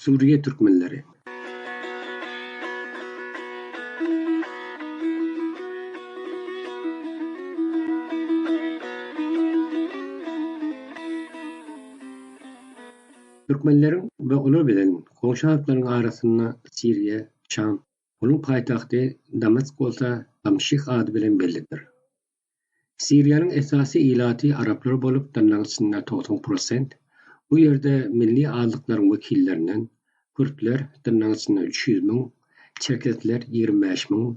Suriýe türkmenleri. Türkmenleriň we olar bilen goňşy halklaryň arasynda Siriýa, Şam, onuň paýtagty Damask bolsa Damşyk ady bilen bellidir. Siriýanyň esasy ilaty araplar bolup, dynlaň içinde 90 prosent, bu ýerde milli azlyklaryň wekillerinden, kürtler, dynlaň içinde 300 müň, çerkesler 25 müň,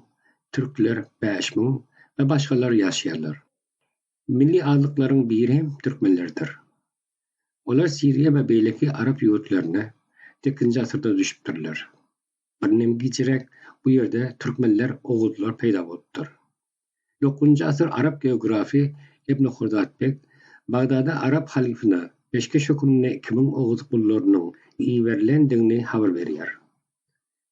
türkler 5 müň we başgalar ýaşaýarlar. Milli azlyklaryň biri hem türkmenlerdir. Olar Siriýa we beýleki arap ýurtlaryna sekizinji asyrda düşüpdirler. Birinem gijiräk bu ýerde türkmenler, oguzlar peýda bolupdyr. Dokuzynjy asyr arap geografy Ibn Hurdatbeg Bagdada arap halyfyna peşgeş hökmünde 2000 oguz gullarynyň iberilendigini habar berýär.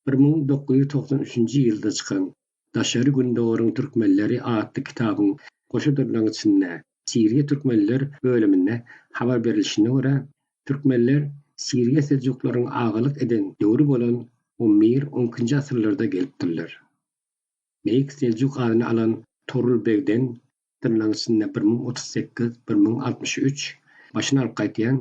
1993-nji ýylda çykan Daşary Gündogaryň türkmenleri atly kitabyň goşa dyrnagyň içinde Siriýa türkmenler bölüminde habar berilişine görä, türkmenler Siriýa seljuklaryň agalyk eden döwri bolan on bir, on ikinji asyrlarda gelipdirler. Beýik Seljuk adyny alan Togrul begden dyrnagyň içinde 1038, 1063, başyny alyp gaýdýan,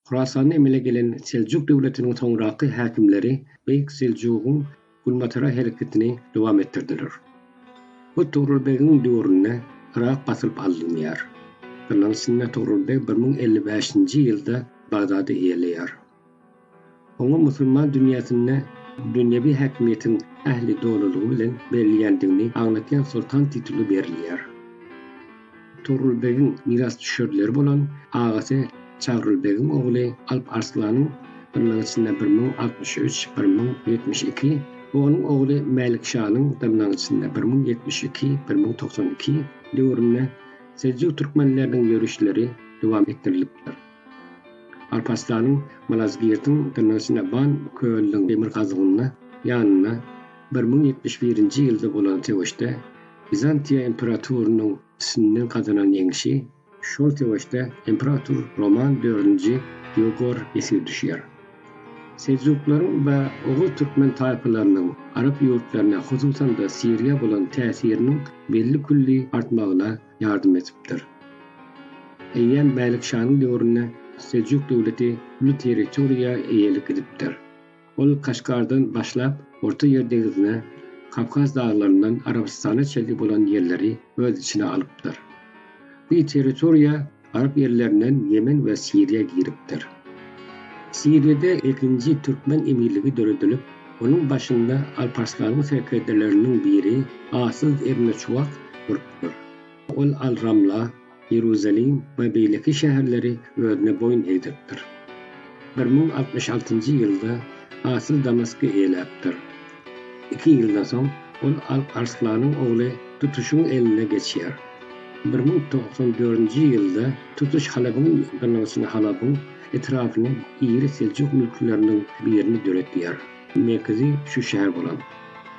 Horasanda emele gelen Seljuk döwletiniň soňraky häkimleri Beýik Seljugyň günbatara hereketini dowam etdirdiler. Bu Togrul begiň döwründe Yrak basylyp alynýar. Dyrnagyň içinde Togrul beg 1055-nji ýylda Bagdady eýeleýär. Oňa musulman dünýäsinde dünýewi häkimiýetiň ähli dolulygy bilen berilýändigini aňladýan soltan tituly berilýär. Togrul begiň mirasdüşerleri bolan agasy Çagrul begiň ogly Alp Arslanyň dyrnagy içinde 1063, 1072 we onuň ogly Mälik şanyň dyrnagy içinde 1072, 1092 döwründe seljuk türkmenleriniň ýörişleri dowam etdirilipdir. Alparslanyň Malazgirtiň dyrnagyçyna Wan kölüniň demirgazygynda ýanynda 1071-nji ýylda bolan söweşde Wizantiýa imperatorynyň üstünden gazanan ýeňşi şol söweşde imperator Roman dördünji Diogor ýesir düşýär. Seljuklaryň we oguz türkmen taýpalarynyň arap ýurtlaryna hususan-da Siriýa bolan täsiriniň belli-külli artmagyna ýardam edipdir. Eýýäm Mälik şanyň döwründe Seljuk döwleti uly territoriýa eýelik edipdir. Ol Kaşgardan başlap Orta ýer deňzine, Kawkaz daglaryndan Arabystana çenli bolan ýerleri öz içine alypdyr. Bu territoriýa arap ýerlerinden Ýemen we Siriýa giripdir. Siriýada ilkinji türkmen emirligi döredilip, onuň başynda Alparslanyň serkerdeleriniň biri Asyz ibn Çuwak durupdyr. Ol Al-Ramla, Ýeruzalim we beýleki şäherleri özüne boýun egdiripdir. 1066-njy ýylda Asyz Damasky eýeläpdir. Iki ýyldan soň ol Alp Arslanyň ogly Tutuşyň eline geçýär. 1094-nji ýylda Tutuş Halabyň gyrnagyçyny Halabyň etrapyny iri seljuk mülkleriniň birini döretýär. Merkezi şu şäher bolan.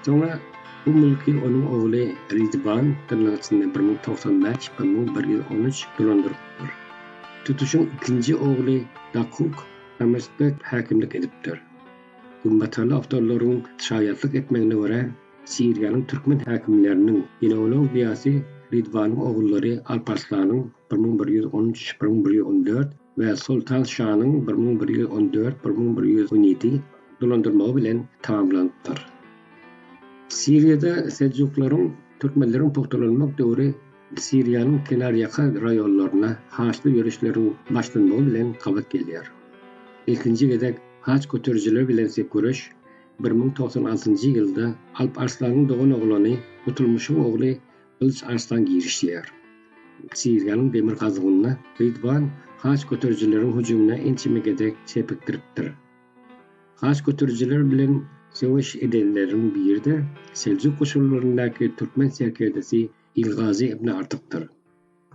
Soňra bu mülki onuň ogly Ridwan dyrnak içinde 1095, 1113 dolandyrypdyr. Tutuşyň ikinji ogly Dakuk Damaskda häkimlik edipdir. Günbatarly awtorlaryň şaýatlyk etmegine görä, Siriýanyň türkmen häkimleriniň genealogiýasy Ridwanyň ogullary Alparslanyň, 1113, 1114, we Soltan şanyň, 1114, 1117, dolandyrmagy bilen tamamlanypdyr. Siriýada seljuklaryň türkmenleriň pugtalanmak döwri Siriýanyň kenarýaka raýonlaryna haçly ýörişleriň başlanmagy bilen gabat gelýär. Ilkinji gezek haç göterijiler bilen göreş 1096-njy ýylda Alp Arslanyň doganoglany Gutulmyşyň ogly Gylyç Arslan girişýär. Siriýanyň demirgazygynda Rydwan haç göterijileriň hüjümine ençeme gezek serpikdiripdir. Haç göterijiler bilen söweş edenleriň biri-de seljuk goşunlaryndaky türkmen serkerdesi Ilgazy ibn Artykdyr.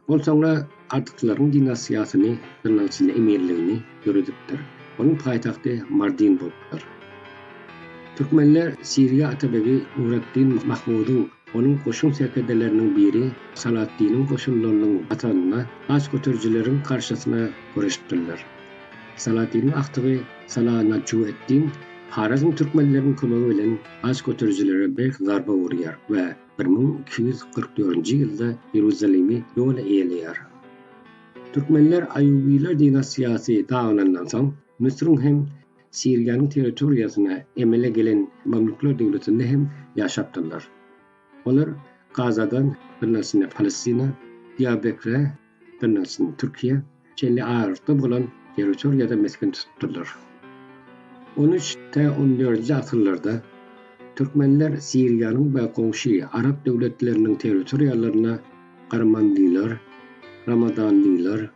Ol soňra Artyklylaryň dinastiýasyny, dyrnakçyly emirligini döredipdir. Onuň paýtagty Mardin bolupdyr. Türkmenler Siriýa atabegi Nureddin Mahmudyň, onuň goşun serkerdeleriniň biri Saladdiniň goşunlarynyň hatarynda haç göterijileriň garşysyna göreşipdirler. Saladdiniň agtygy Salah Najueddin Harazm türkmenleriniň kömegi bilen haç göterijilere berk zarba urýar we 1244-nji ýylda Ýerusalimi doly eýeleýär. Türkmenler Aýubiler dinastiýasy daganandan soň Müsüriň hem Siriýanyň territoriýasynda emele gelen Mamluklar döwletinde hem ýaşapdyrlar. Olar Gazadan, birnäçesinde Palestina, Diýarbekre, birnäçesinde Türkiýe, çenli aralykda bolan territoriýada mesgen tutupdyrlar. On üç tä on dördünji asyrlarda türkmenler Siriýanyň we goňşy arap döwletleriniň territoriýalarynda Garmanlylar, Ramadanlylar,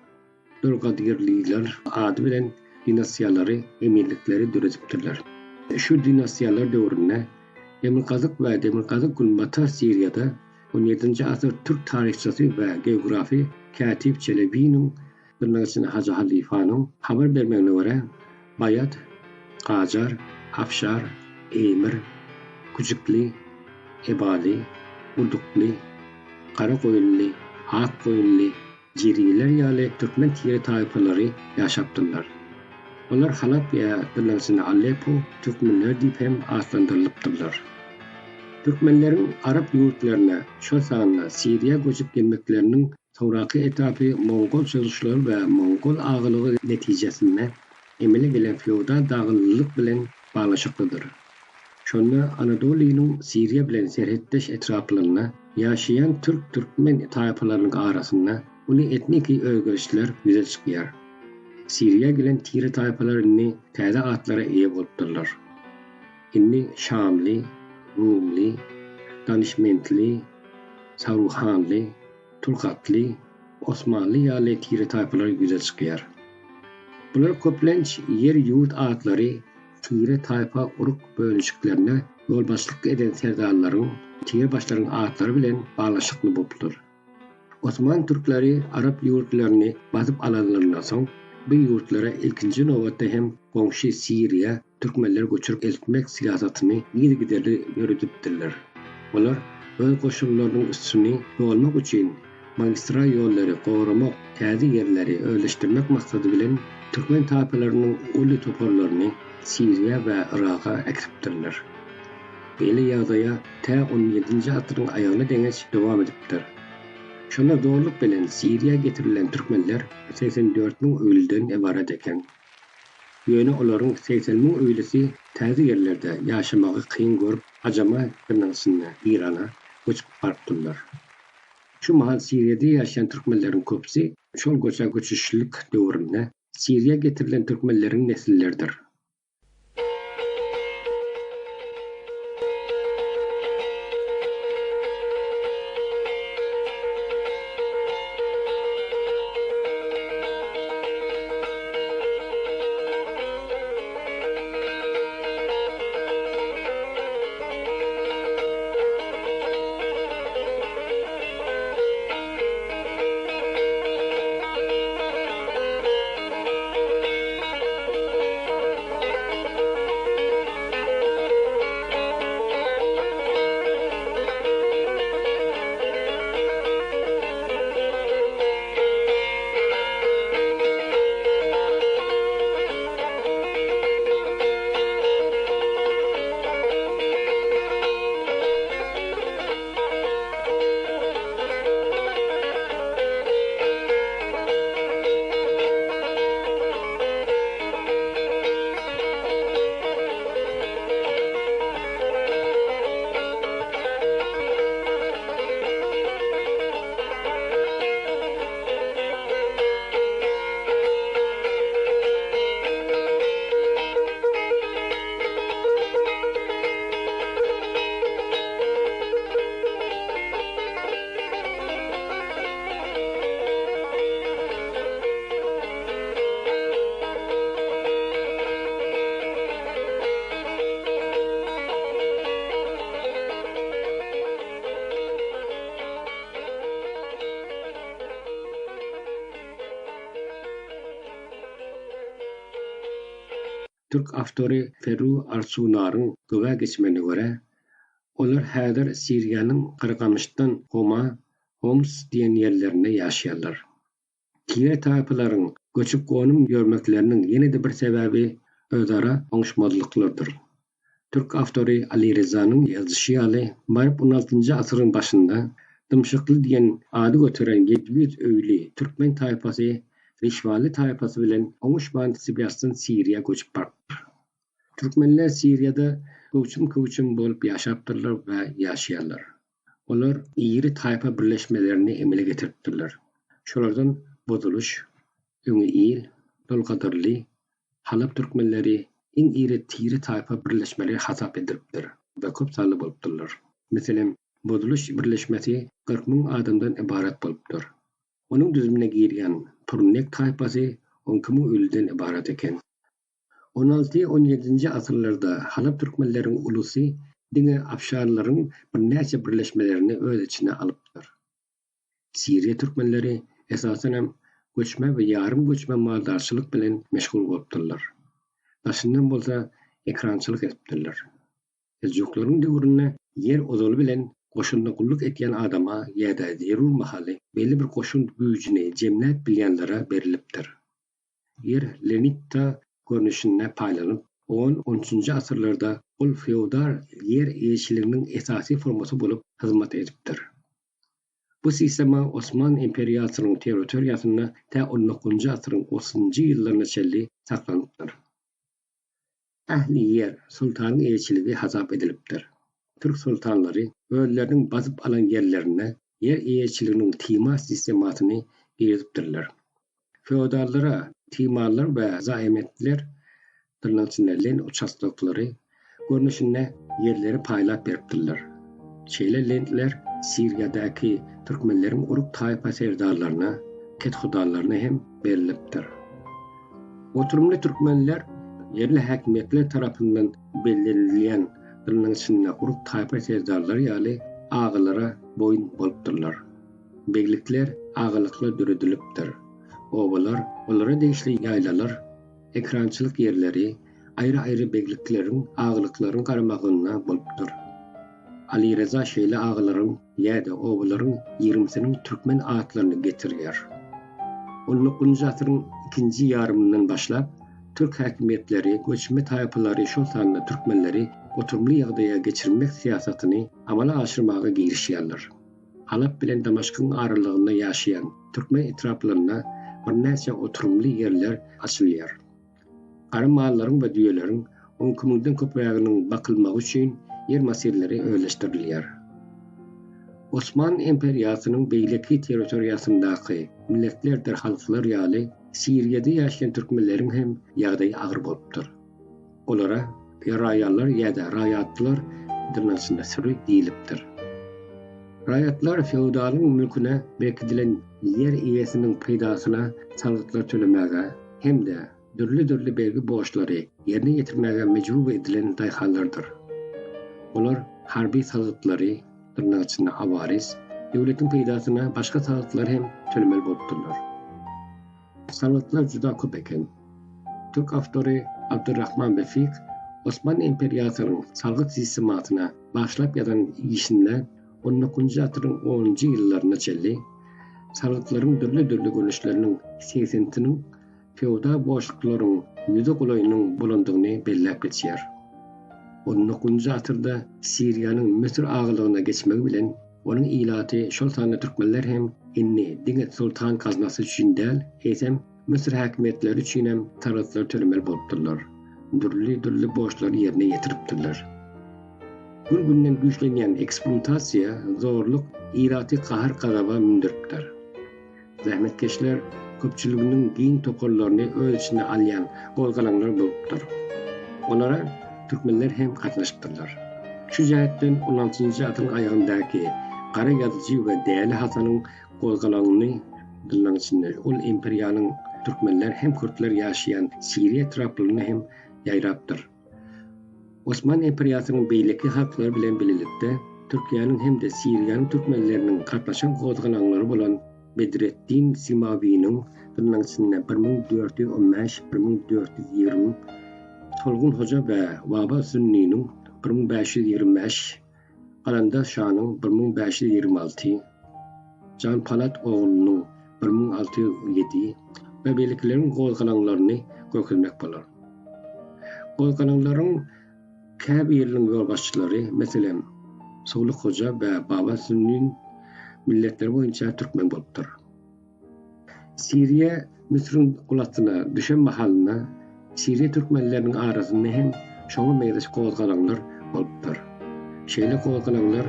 Dulgadirliler ady bilen dinastiýalary, emirlikleri döredipdirler. Şu dinastiýalar döwründe Demirgazyk we Demirgazyk-Günbatar Siriýada on ýedinji asyr türk taryhçysy we geografy Kätip Çelebiniň, dyrnak Hajy Halyfanyň habar bermegine görä, Baýat, Gajar, Afşar, Eýmir, Küjükli, Ebaly, Urdukly, Garagoýunly, Akgoýunly, Jeriler ýaly türkmen tire-taýpalary ýaşapdyrlar. Olar Halap ýa dyrnak içinde Aleppo türkmenleri diýip hem atlandyrylypdyrlar. Türkmenleriň arap ýurtlaryna, şol sanda Siriýa göçüp gelmekleriniň soňraky etapy mongol çozuşlary we mongol agalygy netijesinde emele gelen feodal dagynlylyk bilen baglanyşyklydyr. Şonda Anadolynyň Siriýa bilen serhetdeş etraplarynda ýaşaýan türk-türkmen taýpalarynyň arasynda uly etniki özgerişler ýüze çykýar. Siriýa gelen tire-taýpalar indi täze atlara eýe bolupdyrlar. Indi şamly, rumly, danyşmentli, saruhanly, Tulkatly, Osmanly ýaly tire-taýpalar ýüze çykýar. Bular köplenç ýer-ýurt atlary tire-taýpa urug bölünişiklerine ýolbaşçylyk eden serdarlaryň, tirebaşlaryň atlary bilen baglanyşykly bolupdyr. Osman türkleri arap ýurtlaryny basyp alanlaryndan soň, bu ýurtlara ilkinji nobatda hem goňşy Siriýa, türkmenleri göçürip eltmek syýasatyny yzygiderli ýöredipdirler. Olar öz goşunlarynyň üstüni dolmak üçin magistral ýollary goramak, täze ýerleri özleşdirmek maksady bilen türkmen taýpalarynyň uly toparlaryny Siriýa we Yraga äkidipdirler. Beýle ýagdaýa tä on ýedinji asyryň aýagyna deňeç dowam edipdir. Şonda zorluk bilen Siriýa getirilen türkmenler 84 000 öýlüden ybarat eken. Ýöne olaryň 80 000 öýlüsi täze ýerlerde ýaşamagy kyn görüp, Ajama dyrnagyçynda Eýrana göçüp barypdyrlar. Şu mahal Siriýada ýaşaýan türkmenleriň köpüsi şol göçhä-göçüşlik döwründe Siriýa getirilen türkmenleriň nesilleridir. Türk awtory Ferru Arsunaryň güwä geçmegine görä, olar häzir Siriýanyň Gargamyşdan Homa, Homs, diýen ýerlerinde ýaşaýarlar. Tire-taýpalaryň. Göçüp-gonup ýörmekleriniň ýene-de bir sebäbi özara oňuşmazlyklardyr. Türk awtory Ali Rezanyň ýazyşy ýaly, baryp on altynjy asyryň başynda Dymşykly diýen ady göteren 700 öýli türkmen taýpasy Rişwaly taýpasy bilen oňuşman Sibiasdan Siriýa göçüp barypdyr. Türkmenler Siriýada köwçüm-köwçüm bolup ýaşapdyrlar we ýaşaýarlar. Olar iri taýpa birleşmelerini emele getiripdirler. Şolardan Bozulyş, Öňi il, Dolgadyrly, Halap türkmenleri iň iri tire-taýpa birleşmeleri hasap edilipdir we köp sanly bolupdyrlar. Meselem, Bozulyş birleşmesi 40 müň adamdan ybarat bolupdyr. Onuň düzümine girýän Purnek taýpasy 12 müň ölüden ybarat eken. On alty-on ýedinji asyrlarda Halap türkmenleriň ulusy diňe afşarlaryň birnäçe birleşmelerini öz içine alypdyr. Siriýa türkmenleri, esasanam, göçme we ýarym göçme maldarçylyk bilen meşgul bolupdyrlar. Daşyndan bolsa ekrançylyk edipdirler. Seljuklaryň döwründe ýer ozaly bilen goşunda gulluk edýän adama ýa-da zerur mahaly belli bir goşun güýjüni jemläp bilýänlere berlipdir. Ýer lenitta görnüşinde paýlanyp, on-on üçünji asyrlarda ol feodal ýer eýeçiliginiň esasy formasy bolup hyzmat edipdir. Bu sistema Osman imperiýasynyň territoriýasynda tä on dokuzynjy asyryň otuzynjy ýyllaryna çenli saklanypdyr. Ähli ýer soltanyň eýeçiligi hasap edilipdir. Türk soltanlary özleriniň basyp alan ýerlerinde ýer eýeçiliginiň timar sistemasyny girizipdirler. Feodallara timarlar we zaemetler, dyrnak içinde len uçastoklary, görnüşinde ýerleri paýlap beripdirler. Şeýle lentler Siriýadaky türkmenleriň urug-taýpa serdarlaryna, kethudalaryna hem berlipdir. Oturymly türkmenler ýerli häkimiýetler tarapyndan bellenilýän dyrnak içinde urug-taýpa serdarlary ýaly agalara boýun bolupdyrlar. Beglikler, agalyklar döredilipdir. Obalar, olara degişli ýaýlalar, ekrançylyk ýerleri aýry-aýry beglikleriň, agalyklaryň garamagynda bolupdyr. Aly Reza şeýle agalaryň ýa-da obalaryň ýigrimisiniň türkmen atlaryny getirýär. On dokuzynjy asyryň ikinji ýarymyndan başlap, türk häkimiýetleri göçme taýpalary, şol sanda türkmenleri oturymly ýagdaýa geçirmek syýasatyny amala aşyrmaga girişýärler. Halap bilen Damaşkyň aralygynda ýaşaýan türkmen etraplarynda birnäçe oturymly ýerler açylýar. Gara mallaryň we düýeleriň 12 müňden köpräginiň bakylmagy üçin ýer massiwleri özleşdirilýär. Osman imperiýasynyň beýleki territoriýasyndaky milletlerdir halklar ýaly Siriýada ýaşaýan türkmenleriň hem ýagdaýy agyr bolupdyr. Olara ýa raýalar ýa-da raýatlar dyrnakçynda süri diýlipdir. Raýatlar feodalyň mülküne berkidilen ýer eýesiniň peýdasyna salgytlar tölemäge hem-de dürli-dürli bergi-borçlary ýerine ýetirmäge mejbur edilen daýhanlardyr. Olar harby salgytlary, dyrnak içinde awaris, döwletiň peýdasyna başga salgytlary hem tölemeli bolupdyrlar. Salgytlar juda köp eken. Türk awtory Abdurrahman Wefik Osman imperiýasynyň salgyt sistemasyna bagyşlap ýazan işinde on dokuzynjy asyryň onunjy ýyllaryna çenli salgytlaryň dürli-dürli görnüşleriniň segsenisiniň feodal boşluklaryň ýüze golaýynyň bolandygyny belläp geçýär. On dokuzynjy asyrda Siriýanyň Müsür agalygyna geçmegi bilen onuň ilaty, şol sanda türkmenler hem indi diňe soltan gaznasy üçin däl, eýsem, Müsür häkimiýetleri üçinem salgytlar tölemeli bolupdyrlar, dürli-dürli borçlary ýerine ýetiripdirler. Gün-günden güýçlenýän ekspluatasiýa, zorluk ilaty gahar-gazaba mündüripdir. Zähmetkeşler köpçüliginiň giň toparlaryny öz içine alýan gozgalaňlar bolupdyr. Olara türkmenler hem gatnaşypdyrlar. Şu jähetden on altynjy asyryň aýagyndaky Gara ýazyjy we Däli Hasanyň gozgalaňyny dyrnagyň içinde ol imperiýanyň türkmenler hem kürtler ýaşaýan Siriýa etraplaryna hem ýaýrapdyr. Osman imperiýasynyň beýleki halklary bilen bilelikde Türkiýäniň hem-de Siriýanyň türkmenleriniň gatnaşan gozgalaňlary bolan Bedretdin Simawiniň dyrnagyň içinde 1415, 1420, Tolgun hoja we Baba Sünniniň 1525, Galandar şanyň 1526, Janpalat oglunyň 1607. we beýlekileriň gozgalaňlaryny görkezmek bolar. Gozgalaňlaryň käbiriniň ýolbaşçylary, meselem, Suwluk hoja we Baba Sünnün milletleri boýunça türkmen bolupdyr. Siriýa Müsüriň gulastyna düşen mahalynda siriýa türkmenleriniň arasynda hem şoňa meňzeş gozgalaňlar bolupdyr. Şeýle gozgalaňlar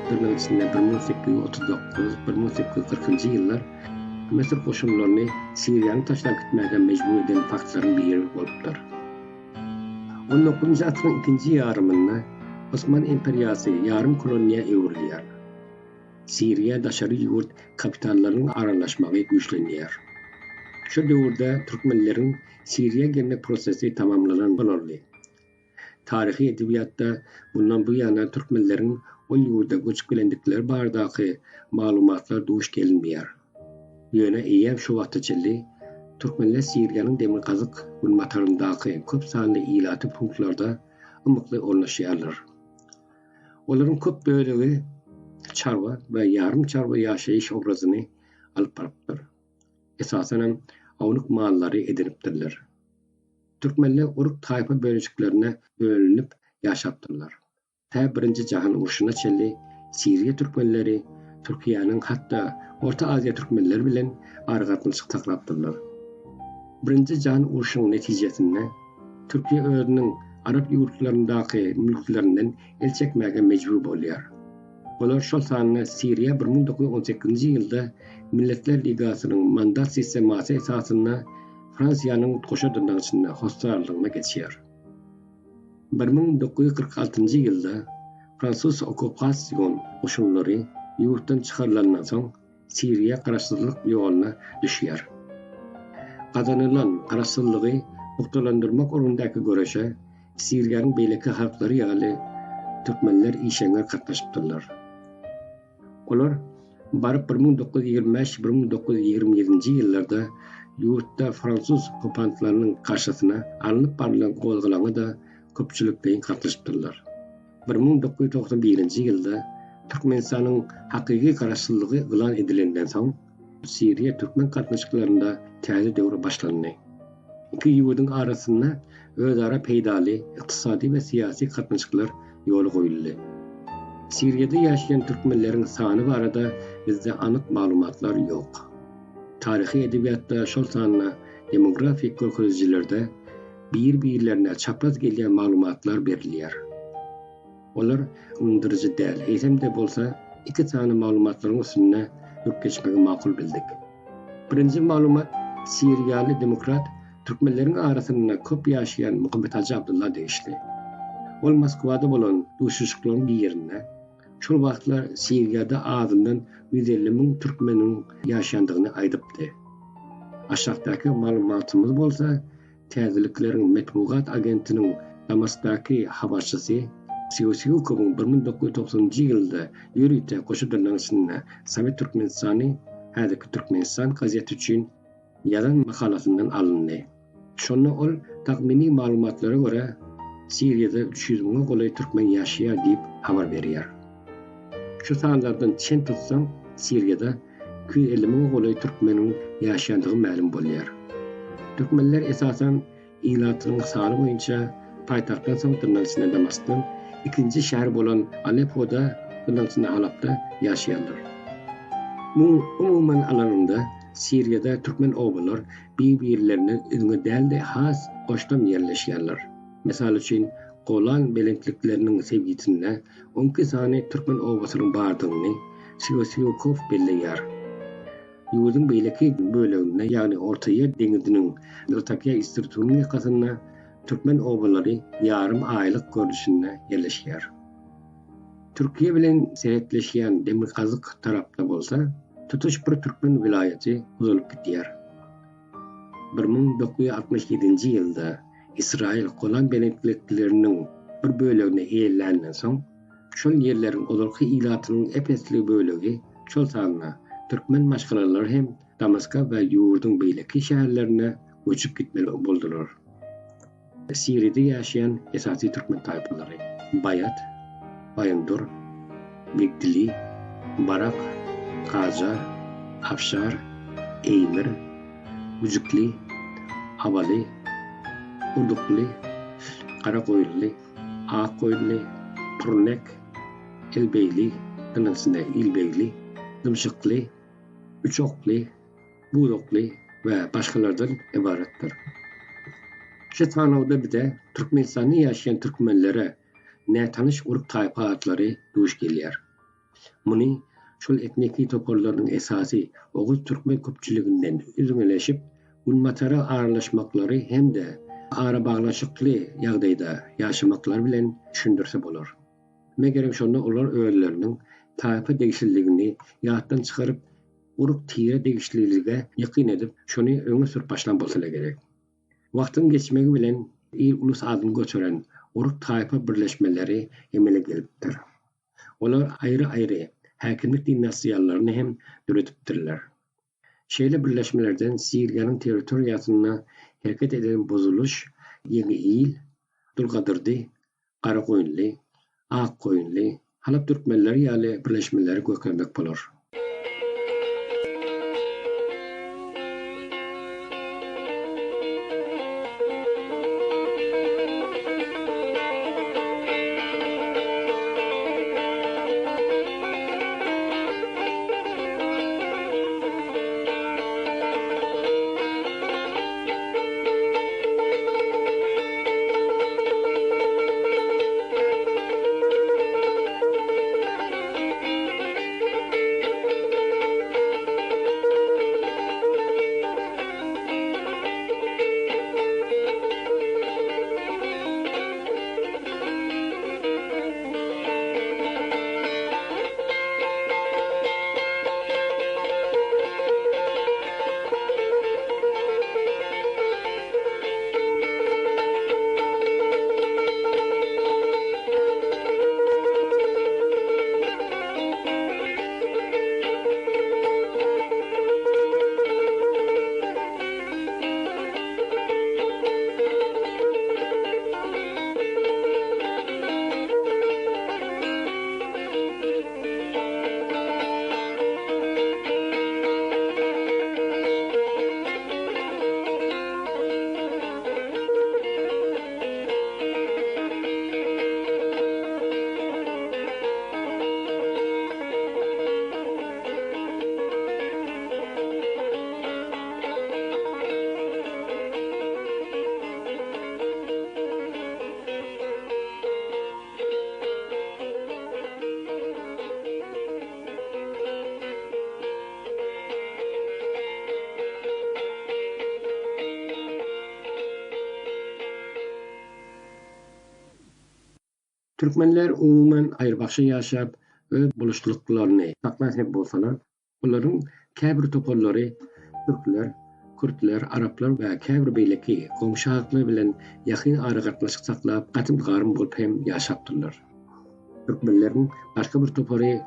dyrnak içinde 1839, 1840-njy ýyllar Müsür goşunlaryny Siriýany taşlap gitmäge mejbur eden faktlaryň biri bolupdyr. On dokuzynjy asyryň ikinji ýarymynda Osman imperiýasy ýarym koloniýa öwrülýär. Siriýa daşary ýurt kapitallarynyň aralaşmagy güýçlenýär. Şol döwürde türkmenleriň Siriýa gelmek prosesi tamamlanan bolarly. Taryhy edebiýatda mundan bu ýana türkmenleriň ol ýurda göçüp gelendikleri baradaky maglumatlar duş gelinmeýär. Ýöne eýýäm şu wagta çenli türkmenler Siriýanyň demirgazyk-günbataryndaky köp sanly ilatly punktlarda ymykly ornaşýarlar. Olaryň köp bölegi çarwa we ýarym çarwa ýaşaýyş obrazyny alyp barypdyr. Esasanam ownuk mallary edinipdirler. Türkmenler urug-taýpa bölünişiklerine bölünip ýaşapdyrlar. Tä Birinji jahan urşuna çenli Siriýa türkmenleri Türkiýäniň hatda Orta Aziýa türkmenleri bilen aragatnaşyk saklapdyrlar. Birinji jahan urşunyň netijesinde Türkiýe özüniň arap ýurtlaryndaky mülklerinden el çekmäge mejbur bolýar. Olar şol sanda Siriýa 1918-nji ýylda Milletler Ligasynyň mandat sistemasy esasynda Fransiýanyň goşa dyrnak içinde hossarlygyna geçýär. 1946-njy ýylda fransuz okkupasion goşunlary ýurtdan çykarylandan soň Siriýa garaşsyzlyk ýoluna düşýär. Gazanylan garaşsyzlygy pugtalandyrmak ugrundaky göreşe Siriýanyň beýleki halklary ýaly türkmenler işeňňir gatnaşypdyrlar. Olar baryp 1925, 1927-nji ýyllarda ýurtda fransuz okupantlarynyň garşysyna alnyp barlan gozgalaňa-da köpçülikleýin gatnaşypdyrlar. 1991-nji ýylda Türkmenistanyň hakyky garaşsyzlygy yglan edilenden soň, Siriýa-türkmen gatnaşyklarynda täze döwür başlandy. Iki ýurduň arasynda özara peýdaly ykdysady we syýasy gatnaşyklar ýola goýuldy. Siriýada ýaşaýan türkmenleriň sany barada bizde anyk maglumatlar ýok. Taryhy edebiýatda, şol sanda demografik görkezijilerde bir-birlerine çapraz gelýän maglumatlar berilýär. Olar ynandyryjy däl, eýsem-de bolsa iki sany maglumatlaryň üstünde durup geçmegi makul bildik. Birinji maglumat siriýaly demokrat türkmenleriň arasynda köp ýaşaýan Muhammet Hajy Abdylla degişli. Ol Moskwada bolan duşuşyklaryň birinde şol wagtlar Siriýada azyndan 150 müň türkmeniň ýaşaýandygyny aýdypdy. Aşakdaky maglumatymyz bolsa Täzelikleriň metbugat agentiniň Damaskdaky habarçysy Siwsýukowyň 1990-njy ýylda ýörite goşa dyrnak içinde Sowet Türkmenistany, häzirki Türkmenistan gazeti üçin ýazan makalasyndan alyndy. Şonda ol takmyny maglumatlara görä, Siriýada 300 müňe golaý türkmen ýaşaýar diýip habar berýär. Şu sanlardan çen tutsaň, Siriýada 250 müňe golaý türkmeniň ýaşaýandygy mälim bolýar. Türkmenler esasan ilatynyň sany boýunça paýtagtdan soň dyrnak içinde Damaskdan ikinji şäher bolan Aleppoda dyrnak içinde Halapda ýaşaýarlar. Umuman alanyňda Siriýada türkmen obalar bir-birlerinden üzňe däl-de has goşdam ýerleşýärler. Mysal üçin Golan belentlikleriniň sebitinde 12 sany türkmen obasynyň bardygyny Siwasýukow belleýär. Ýurduň beýleki böleginde, ýagny Ortaýer deňiziniň Latakiýa istritunyň ýakasynda türkmen obalary ýarym aýlyk görnüşinde ýerleşýär. Türkiýe bilen serhetleşýän demirgazyk tarapda bolsa tutuş bir türkmen welaýaty uzalyp gidýär. 1967-nji ýylda Ysraýyl Golan belentlikleriniň bir bölegini eýeländen soň, şol ýerleriň ozalky ilatynyň ep-esli bölegi, şol sanda türkmen maşgalalary hem Damaska we ýurduň beýleki şäherlerine göçüp gitmeli boldular. Siriýada ýaşaýan esasy türkmen taýpalary, Baýat, Baýyndur, Begdili, Barak, Gajar, Afşar, Eýmir. Güjükli, Abaly, Urdukly, Garagoýunly, Akgoýunly, Purnek, Elbeýli, dyngysyna Ilbegli, Dymşykly, Üçokly, Buzokly we başgalardan ybaratdyr. Şu sanawda bize Türkmenistanda ýaşaýan türkmenlere nätanyş urug-taýpa atlary duş gelýär. Muny şol etniki toparlarynyň esasy oguz-türkmen köpçüliginden üzňeleşip, günbatara aralaşmaklary hem-de arabaglanyşykly ýagdaýda ýaşamaklary bilen düşündirse bolar. Megerem şonda olar özleriniň taýpa degişliligini ýatdan çykaryp, urug-tire degişlilige ýakyn edip, şony öňe sürüp başlan bolsalar gerek. Wagtyň geçmegi bilen il-ulus adyny göteren urug-taýpa birleşmeleri emele gelipdir. Olar aýry-aýry häkimlik dinastiýalaryny hem döredipdirler. Şeýle birleşmelerden Siriýanyň territoriýasynda hereket eden Bozulyş, Ýeňi il, Dulgadyrdy, Garagoýunly, Akgoýunly, Halap türkmenleri ýaly birleşmeleri görkezmek bolar. Türkmenler umuman aýrybaşga ýaşap, öz boluşlyklaryny saklan hem bolsalar, olaryň käbir toparlary türkler, kürtler, araplar we käbir beýleki goňşy halklar bilen ýakyn aragatnaşyk saklap, gatym-garym bolup hem ýaşapdyrlar. Türkmenleriň başga bir topary,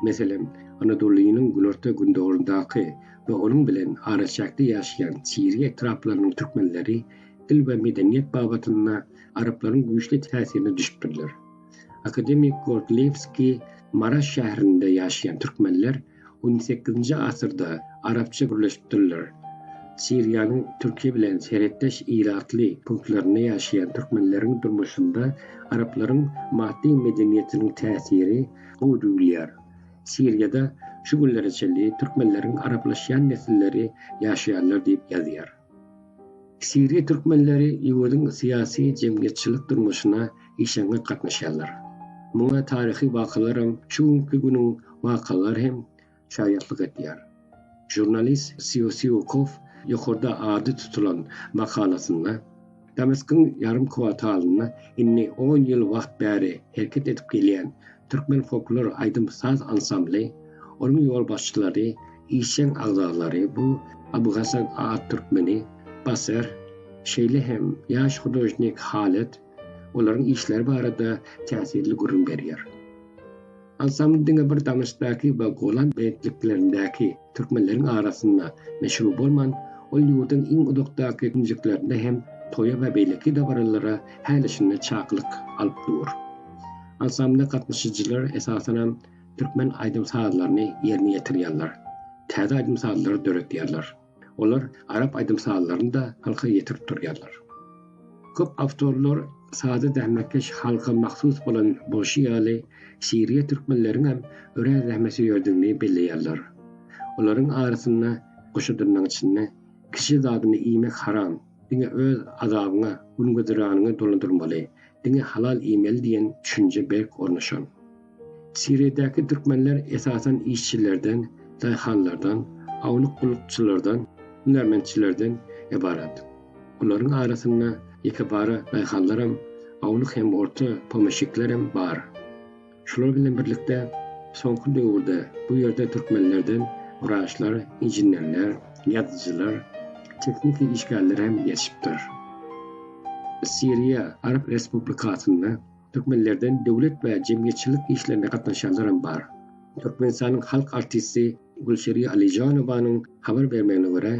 meselem, Anadolynyň günorta-gündogaryndaky we onuň bilen araçäkde ýaşaýan Siriýa etraplarynyň türkmenleri dil we medeniýet babatynda araplaryň güýçli täsirine düşüpdirler. Akademik Gordlewskiý Maraş şäherinde ýaşaýan türkmenler on sekizinji asyrda arapça gürleşipdirler. Siriýanyň Türkiýe bilen serhetdeş ilatly punktlarynda ýaşaýan türkmenleriň durmuşynda araplaryň maddy medeniýetiniň täsiri gowy duýulýar. Siriýada şu günlere çenli türkmenleriň araplaşýan nesilleri ýaşaýarlar diýip ýazýar. Siriýa türkmenleri ýurduň syýasy-jemgyýetçilik durmuşyna işeňňir gatnaşýarlar. Muňa taryhy wakalaram, şu günki günüň wakalary hem şaýatlyk edýär. Žurnalist Siosiukow ýokarda ady tutulan makalasynda, Damaskyň ýarym kwartalynda indi on ýyl wagt bäri hereket edip gelýän türkmen folklor aýdym-saz ansambly, onuň ýolbaşçylary, işjeň agzalary bu Abuhasan A. Türkmeni, Baser, şeýle hem ýaş hudožnik Halet olaryň işleri barada täsirli gürrüň berýär. Ansambl diňe bir Damasdaky we Golan belentliklerindäki türkmenleriň arasynda meşhur bolman, ol ýurduň iň uzakdaky künjeklerinde hem toýa we beýleki dabaralara häli-şindi çakylyk alyp dur. Ansambla gatnaşyjylar esasanam türkmen aýdym-sazlaryny ýerine ýetirýärler, täze aýdym-sazlary döredýärler. Olar arap aýdym-sazlaryny-da halka ýetirip durýarlar. Köp awtorlar sada zähmetkeş halka mahsus bolan bolşy ýaly siriýa türkmenleriňem örän zähmetsöýerdigini belleýärler. Olaryň arasynda goşa dyrnagyň içinde kişi zadyny iýmek haram, diňe öz azabyňa, gün-güzeranyňy dolandyrmaly, diňe halal iýmeli diýen düşünje berk ornaşan. Siriýadaky türkmenler esasan işçilerden, daýhanlardan, ownuk gullukçylardan, hünärmentçilerden ybarat. Olaryň arasynda ýekebara daýhanlaram, ownuk hem orta pomeşiklerem bar. Şular bilen birlikde, soňky döwürde bu ýerde türkmenlerden wraçlar, inženerler, ýazyjylar, tehniki işgärler hem ýetişipdir. Siriýa Arap Respublikasynda Türkmenlerden döwlet we jemgyýetçilik işlerine gatnaşýanlaram bar. Türkmenistanyň halk artisti Gülşeri Alyjanowanyň habar bermegine görä,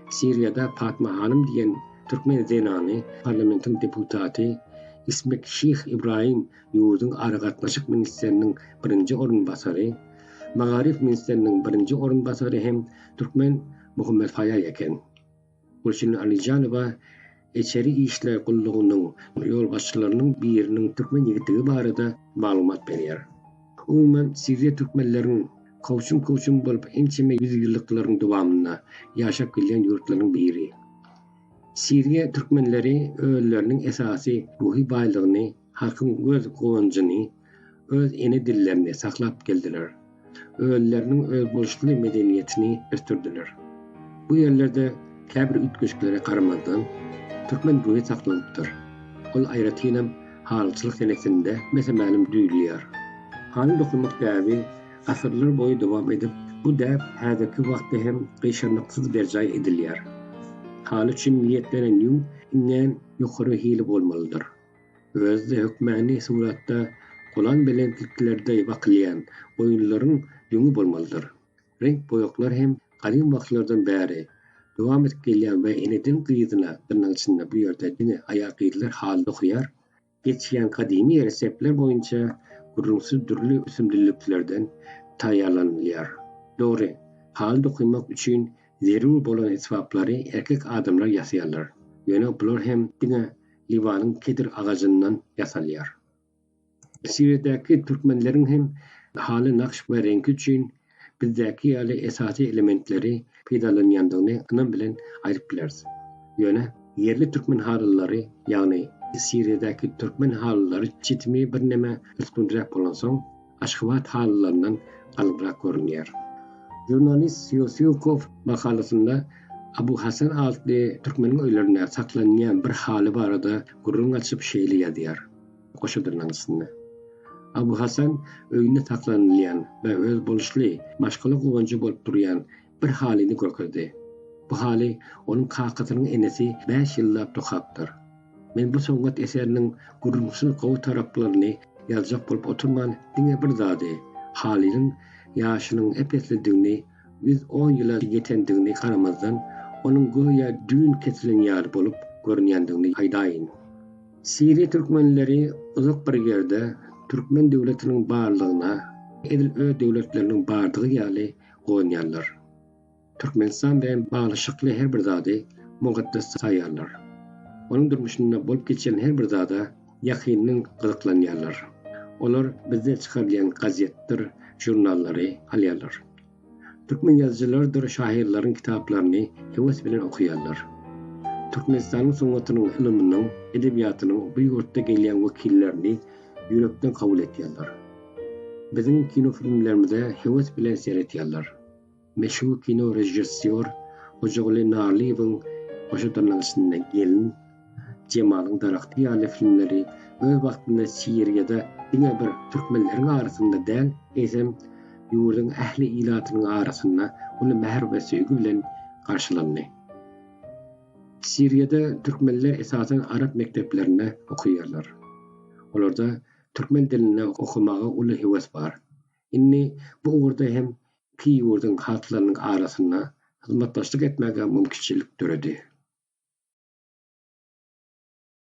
Siriýada Patma hanym diýen türkmen zenany parlamentiň deputaty, Ismek Şyh Ybraýym ýurduň aragatnaşyk ministriniň birinji orunbasary, magaryf ministriniň birinji orunbasary hem türkmen Muhammet Faýaý eken. Gülşirin Alyjanowa Içeri işler gullugynyň ýolbaşçylarynyň biriniň türkmen ýigitdigi barada maglumat berýär. Umuman, siriýa türkmenleriň kowçum-kowçum bolup ençeme ýüzýyllyklaryň dowamynda ýaşap gelýän ýurtlarynyň biri. Siriýa türkmenleri özleriniň esasy ruhy baýlygyny Halkyň göz guwanjyny, öz ene dillerini saklap geldiler. Özleriniň özboluşly medeniýetini ösdürdiler. Bu ýerlerde käbir üýtgeşiklere garamazdan, türkmen ruhy saklanypdyr. Ol aýratynam halyçylyk senetinde mese-mälim duýulýar. Haly dokamak däbi asyrlar boýy dowam edip, bu däp häzirki wagtda hem gyşarnyksyz berjaý edilýär. Haly üçin niýetlenen ýüň iňňän ýokary hili bolmalydyr. Özi-de hökmany suratda golan belentliklerde bakylýan goýunlaryň ýüňi bolmalydyr. Reňk-boýaglar hem gadym wagtlardan bäri dowam edip gelýän we eneden gyzyna dyrnak içinde bu ýerde diňe aýal-gyzlar haly dokaýar, geçýän gadymy reseptler boýunça gürrüňsiz dürli ösümliliklerden taýýarlanylýar. Dogry, haly dokamak üçin zerur bolan esbaplary erkek adamlar ýasaýarlar, ýöne bular hem diňe Liwanyň kedr agajyndan ýasalýar. Siriýadaky türkmenleriň hem haly nakş we reňki üçin bizdäki ýaly esasy elementleri peýdalanýandygyny ynam bilen aýdyp bileris. Ýöne ýerli türkmen halylary, ýagny Siriýadaky türkmen halylary çitimi birneme ösgünräk bolansoň, Aşgabat halylaryndan galyňrak görünýär. Žurnalist Sýosýukow makalasynda Abu Hasan atly türkmeniň öýlerinde saklanýan bir haly barada gürrüň açyp şeýle ýazýar, Goşa dyrnagyň üstünde. Abu Hasan öýünde saklanylýan we özboluşly maşgala guwanjy bolup durýan bir halyny görkezdi. Bu haly onuň kakasynyň enesi bäş ýyllap dokapdyr. Men bu sungat eseriniň gürrüňsiz gowy taraplaryny ýazjak bolup oturman, diňe bir zady, halynyň ýaşynyň ep-eslidigini, 110 ýyla ýetendigini garamazdan, onuň göýä düýn kesilen ýaly bolup görünýändigini aýdaýyn. Siriýa türkmenleri uzak bir ýerde türkmen döwletiniň barlygyna edil öz döwletleriniň bardygy ýaly guwanýarlar. Türkmenistan bilen baglyşykly her bir zady mukaddes saýýarlar. Onuň durmuşynda bolup geçýän her bir zada ýakyndan gyzyklanýarlar. Olar bizde çykarylýan gazetdir žurnallary alýarlar. Türkmen ýazyjylarydyr şahyrlaryň kitaplaryny höwes bilen okaýarlar. Türkmenistanyň sungatynyň, ylymynyň, edebiýatynyň bu ýurtda gelýän wekillerini ýürekden kabul edýärler. Biziň kinofilmlerimize höwes bilen seredýärler. Meşhur kino režissýor Hojaguly Narlyýewiň Goşa dyrnagyň içinde gelin, Jemalyň daragty ýaly filmleri öz wagtynda Siriýada diňe bir türkmenleriň arasynda däl, eýsem, ýurduň ähli ilatynyň arasynda uly mähir we söýgi bilen garşylandy. Siriýada türkmenler esasan arap mekdeplerinde okaýarlar. Olarda türkmen dilinde okamaga uly höwes bar. Indi bu ugurda hem iki ýurduň halklarynyň arasynda hyzmatdaşlyk etmäge mümkinçilik döredi.